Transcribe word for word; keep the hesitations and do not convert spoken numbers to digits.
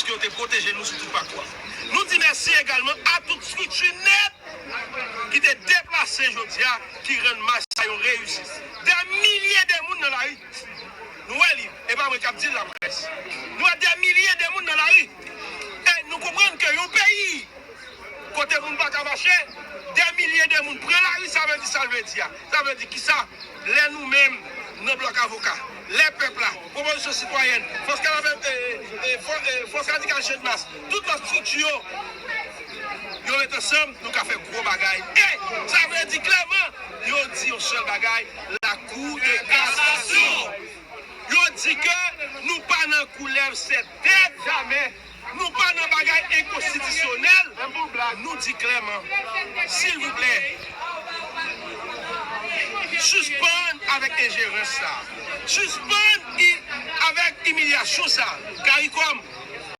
ke yo te pwoteje nou sou tout pakou a. Nou di mèsi egalman a tout estrikti nèt ki te deplase jodi a, ki rann mach sa yon reyisit. Dè milye de moun nan lari. Nou wè li, e pa mwen k ap di l, laprès. Nou wè dè milye de moun nan lari. E nou konprann ke yon peyi kote moun pa ka mache, dè milye de moun pran lari, sa vle di sa l vle di a. Sa vle di kisa? Lè nou menm nan Blòk Avoka, lè pèp la, Pwopozisyon Sitwayèn, Fòs Kanapè, e, e, e, Fò- e, Fòs Radikal Channmas, tout lòt estrikti yo, yo ret ansanm, nou ka fè gwo bagay. E sa vle di klèman, yo di yon sèl bagay, Lakou de Kasasyon. Yo di ke nou pa nan koulèv sèt tèt, jamè. Nou pa nan bagay enkonstitisyonèl. Nou di klèman, silvouplè, sispann avèk enjerans sa. Sispann i- avèk imilyasyon sa. Karikòm,